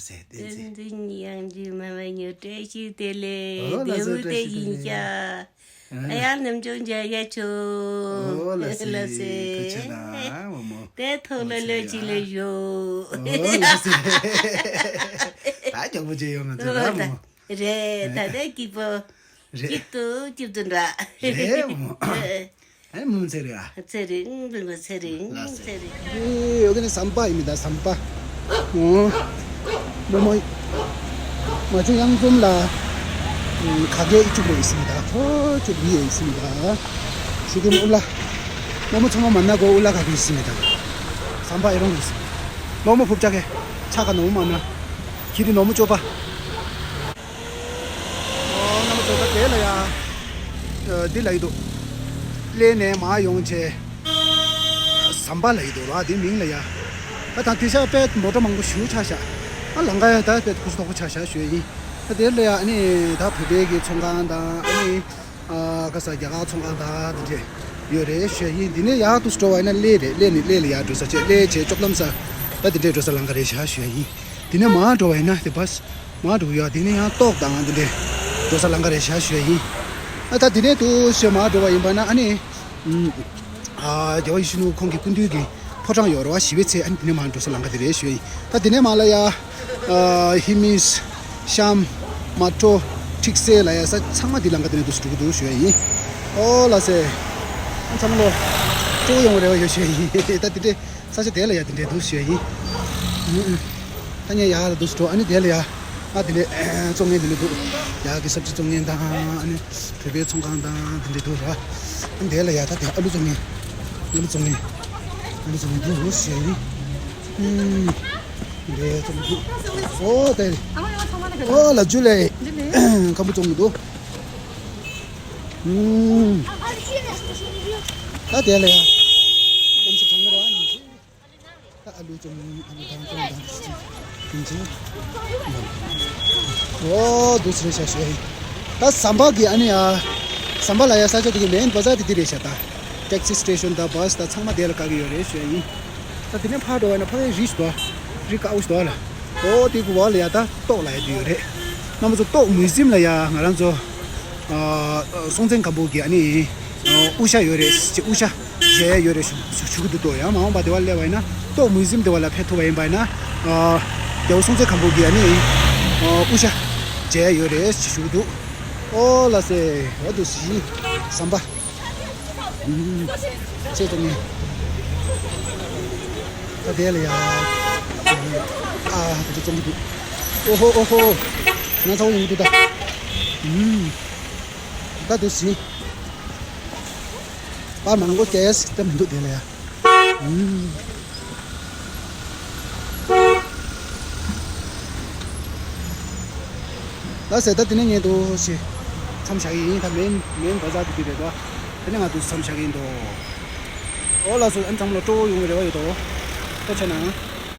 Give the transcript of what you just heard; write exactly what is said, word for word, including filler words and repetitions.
ཟེར་ཏེ་ཟེར། བསྟན་འཛིན་དབྱངས་ཅན་མ་མ་ཉོ་བཀྲ་ཤིས་བདེ་ལེགས། འོ་ལགས་སོ། བདེ་བོ་བདེ་ཡིན་ཤག་ཨ་ཡ་རྣམ་ཅོ་འཇའ་ཡ་ཆོ། འོ་ལགས་སོ། ལགས་སོ། ཐུགས་རྗེ་གནང་བུ་མོ། དེ་ཐོག་ལ་ལོ་གཅིག་ལ་ཡོད། འོ་ལགས་སོ། ད་མགྱོགས་པོ་བྱས་ཡོང་ང་ཚོ་ར་མོ། རེད། ད་ལྟ་སྐྱིད་པོ། རེད། སྐྱིད་དུ་སྐྱིད་དུ་འདྲ། རེད་མོ། ཨ་ནི་མོ་ཚེ་རིང་ཨ། ཚེ་རིང་། བུ་མོ་ཚེ་རིང་། ལགས་སོ། ཚེ་རིང་། ཨེ་ཡོ་ག་ནི་ཟམ་པ་ཡིན་མི་ད་ཟམ་པ། ཨོ། མོ་མོ། ང་ཚོ་གཡང་འཛོམས་ལ། ཨུམ། ག་གེ་ཨི་ཅུག་རེ་ཡིན་སི་མི་ད། ཁོ་ཅུག་རེ་ཡིན་སི་མི་ད། ཞུ་གི་མོ་ཨུ་ལ། མོ་མོ་ཚང་མ་མ་ན་གོ་ཨུ་ལ་ག་གེ་ཡིན་སི་མི་ད། ཟམ་པ་ཨེ་རོང་ཡིན་སི། ནོ་མོ་ཕུབ་ཅག་གེ། ཆ་ག་ནོ་མོ་མ་ན། ཁྱི་དི་ནོ་མོ་ཅོ་པ། ཨོ། རྣམ་པ་ཚོ་ད་དེ་ལ་ཡ། ཨ། འདི་ལ་ཡི་འདུག་ཀླད་ནས་མར་ཡོང་བྱས། ཟམ་པ་ལ་ཡི་འདུག་ར་འདི་མིང་ལ་ཡ། ད་ད་དེ་ཤ་དཔེ་མོ་ཊ་མང་པོ་ཞུ་ཆ་ཤ། ཨ་ལང་ཀ་ཡ་ད་དཔེ་ཁུ་སུ་དོག་པོ་ཆ་ཤ་ཞུ་ཡ་ཡིན། ད་དེ་ལ་ཡ་ཨ་ནི་ད་བོད་པའི་གི་ཚོང་ཁང་དང་ཨ་ནི། ཨ། ག་ས་རྒྱ་གར་ཚོང་ཁང་དང་དེ་འདྲས་ཡོད་རེད་ཞུ་ཡ་ཡིན། དེ་ནས་ཡར་དུ་འགྲོ་བ་ཡིན་ན་གླེ་རེད། གླེ་ནས་གླེ་ལ་ཡར་འགྲོ་ས་བྱས། གླེ་བྱས་ཅོག་ལམ་ས་ད་དེ་འདྲས་འགྲོ་ས་ལང་ཀ་རེད་ཤག་ཞུ་ཡ་ཡིན། དེ་ནས་མར་འགྲོ་བ་ཡིན་ན་དེ་བ་སི་མར་འགྲོ་གི་ཡོད། དེ་ནས་ཡང་ཏོག་དང་དེ་འདྲས་འགྲོ་ས་ལང་ཀ་རེད་ཤག་ཞུ་ཡ་ཡིན། ཨ། ད་དེ་ནས་དུ་ཞེ་མར་འགྲོ་བ་ཡིན་པ་ན་ཨ་ནི། ཨ། རྒྱལ་བ་ཡིད་བཞིན་ནོར་བུ་ཁོང་གི་སྐུ་མདུན་གྱི་ཕོ་བྲང་ཡོད་རེད་བ། ཞི་བའི་ཚལ། ཨ་ནི་དེ་ནས་མར་འགྲོ་ས་ལང་ཀ་དེ་རེད་ཞུ་ཡ་ཡིན། ད་དེ་ནས་མར་ལ་ཡ། ཨ། ཧི་མིས། ཤམ། མ་ཏྲོ། ཁྲིག་སེ་ལ་ཡ་ས་ཚང་མ་དེ་ལང་ཀ་དེ་ནས་འདུག་སེ་འགྲོ་གི་འདུག་ཞུ་ཡ་ཡིན། ཨོ་ལགས་སེ། ཨ། ཚང་མ་ལོ། སྤྲོ་ཡོང་རེ་བ་ཡོད་ཞུ་ཡ་ཡིན། ད་དེ་འདྲས་ས་ཆ་དེ་ལ་ཡ་དེ་འདྲས་འདུག་ཞུ་ཡ་ཡིན། ཨུ་ཨུ། ད་ངས་ཡར་ལ་འདུག་སེ་འགྲོ། ཨ་ནི་དེ་ལ་ཡ། ཨ། དེ་ལས་བཙོང་མཁན་དེ་འདྲས་འདུག་ཡ་གི་སབ་ཇི་བཙོང་མཁན་དང་ཨ་ནི་བོད་པའི་ཚོང་ཁང་དང་དེ་འདྲས་འདུག་ར། ཨ་ནི་དེ་ལ་ཡ་ད་དེ་ཨ་ལུ་བཙོང་མཁན། ཨ་ལུ་བཙོང་མཁན། ཨ་ལུ་བཙོང་མཁན་འདུག་ཞུ་ཡ་ཡིན། ཨུམ། འདི་ཙམ་འདུག་ཨོ་དེ། ཨོ་ལ་ཇུ་ལེ། ཁམ་བུ་ཙམ་འདུག་ཨུམ། ད་དེ་ལ་ཡ། གནམ་གཤིས་གྲང་མོ་ར་ཡིན། ད་ཨ་ལུ་ཙམ། ཨ་ལུ་དང་ཙམ་དང་ཡིན་ཅིང་། ཨོ་འདུག་སེ་རེད་ཤག་ཞུ་ཡ་ཡིན། ད་ཟམ་པ་གི་ཨ་ནི་ཡ། ཟམ་པ་ལ་ཡ་ས་ཆ་དེ་གི་མེན་བ་ཛར་དེ་འདི་རེད་ཤག་ད་ཊེག་སི་སི་ཊེ་ཤོན་དང་བ་སི་དང་ཚང་མ་དེ་ལ་བཀག་གི་ཡོད་རེད་ཞུ་ཡ་ཡིན། ད་དེ་ནས་ཕར་འགྲོ་བ་ན་ཕ་གིའི་རི་ཞིག་འདུག་རི་དཀར་པོ་ཞིག་འདུག་ལ། ཨོ་དེ་གི་བར་ལ་ཡ་ད་ཏོག་ལ་ཡ་དེ་ཡོད་རེད། རྣམ་པ་ཚོ་ཏོག་མུ་ཟིམ་ལ་ཡ་ང་རང་ཚོ། ཨ། སྲོང་བཙན་སྒམ་པོ་གི་ཨ་ནི། ཨ། དབུ་ཞྭ་ཡོད་རེད་ཅེས། དབུ་ཞྭ་མཇལ་ཡ་ཡོད་རེད་ཞུ་ཞུ་ཞུ་གི་འདུག་ཏོ། ཡང་མ་འོངས་པ་དེ་བ་སླེབས་པ་ཡིན་ན་ཏོག་མུ་ཟིམ་དེ་བ་ལ་ཕེབས་ཐུབ་པ་ཡིན་པ་ཡིན་ན། ཨ། རྒྱལ་པོ་སྲོང་བཙན་སྒམ་པོ་གི་ཨ་ནི། ཨ། དབུ་ཞྭ་མཇལ་ཡ་ཡོད་རེད་ཅེས་ཞུ་གི་འདུག་ཨོ་ལགས་སེ། འོ་འདུག་སེ་ཟམ་པ། ཨུམ། ཆེ་ཙམ་ནས། ད་དེ་ལ་ཡ། ཨ། དེ་ཚོ་བཙོང་གི་འདུག་ཨོ་ཧོ་ཨོ་ཧོ། ང་ཚོ་ཡོང་གི་འདུག་ད། ཨུམ། ད་འདུག་སེ། པར་མང་པོ་སྐྱེས་ད་མི་འདུག་དེ་ལ་ཡ། ཨུམ། ལགས་སེ། ད་དེ་ནས་ངས་འདུག་སེ་མཚམས་བཞག་གི་ཡིན། ད་མེན་མེན་བ་ཛར་དེ་དེ་རེད་དོ། དེ་ནས་ང་འདུག་མཚམས་བཞག་གི་ཡིན་དོ། ཨོ་ལགས་སོ། ཨ་ནི་ཚང་མ་ལ་སྤྲོ་བོ་ཡོང་བའི་རེ་བ་ཡོད་དོ། ཐུགས་རྗེ་གནང་།